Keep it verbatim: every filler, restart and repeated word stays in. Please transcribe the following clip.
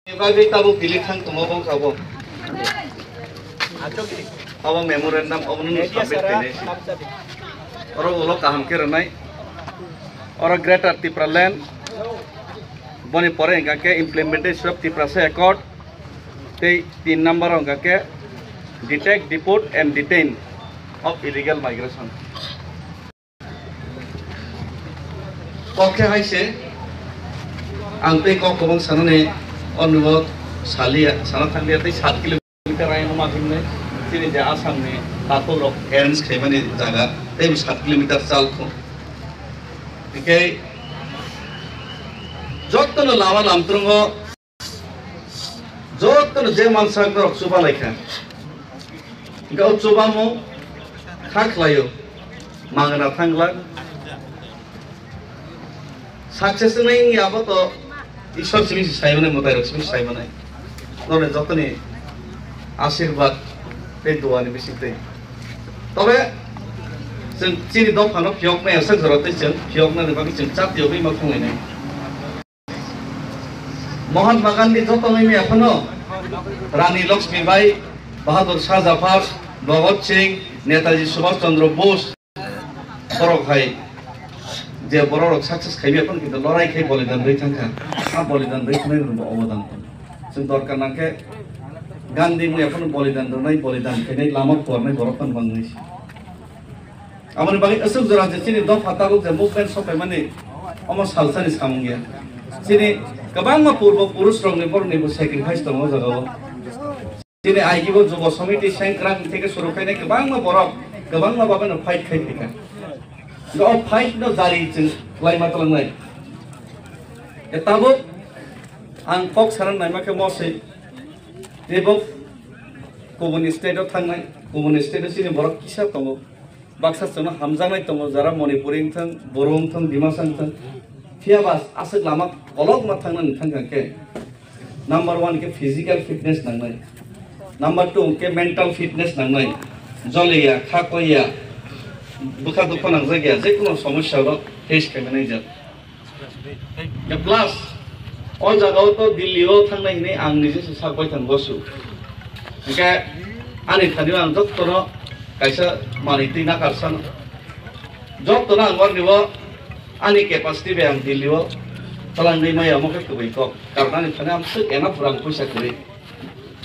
Bai bai tabuk bilik thang tongma bongkha bo. Abo memorandum obono submit khainai. Oro ulo kaham khe rwnai. Oro Greater Tipraland, boni pore hingka khe Implementation of Tiprasa Accord, tei tin number o hingka khe Detect, Deport and Detain of Illegal Migration. Kok khe hai se, ang tei kok kwbang sanani, o nwngo saliya, sana thanglia tei sat kilometer ayang ma himnai, chini je Assam ni takhuk rok arrange khaimani jaga, tei bo sat kilometer chal kho. Hingke jotono lama lamtrongo jotono je mansak norok chuba laikha. Hingke o chubamo kha khlaio, mangna thangla. Success wngnai wngya abo to Ishwar simi se sai manai, mwtai rok simi se sai manai. Norok jotoni asirwad tei dua ni bising tei. Tobe chwng chini dopha no phiyok maya sak jora tei chwng phiyok nani bagwi chwng chat yogwi ma khongnai nai. Mahatma Gandhi joto nai maya phano Rani Lakshmi Bai, Bahadur Shah Zafar, Bhagat Singh, Netaji Subhash Chandra Bose, borok hai je borok rok success khaimya phano kintu lorai khai bolidan rwi thangkha. A bolidan rwi thangnairokni bo obodan tong. Chwng dorkar nangkhe Gandhi maya phano bolidan rwnai, bolidan khainai, lama phuarnai borok phano bangwi se. Aboni bagwi aswk jora je chini dopha tabuk je movement sokhaimani omo salsani samung ya. Chini kwbangma purbo purush rokni borokni bo sacrifice tongo o jagao. Chini aigi bo Jubo Samiti sengkrak theke suru khainai kwbangma borok kwbangma babano fight khai phaikha. O fight no jari chwng khlaima twlangnai. E tabuk ang kok sana naima khe moswi tei bo kubun state o thangnai, kubun state o chini borok kisa tongo. Baksa chwngno hamjaknai tongo, jara Manipuri wngthang, Boro wngthang, Dimasa wngthang. Phiya ba aswk lama kolokma thangnani thangkha khe, number one khe physical fitness nangnai, number two khe mental fitness nangnai, joliya, kha koiya, bwkha dukho nangjak ya, je kono somosya rok face khaina naijak. Plus, o jaga o to Delhi o thangnai hinwi ang nije se sak bai thang bosu. Hingke ani thani o ang jottono kaisa manwi twi nakar sano. Jottono ang warni o ani capacity bai ang Delhi o twlangwi maya omo khe kwbwi kok. Karon ani thani ang swk ena pura ang puisa kwrwi.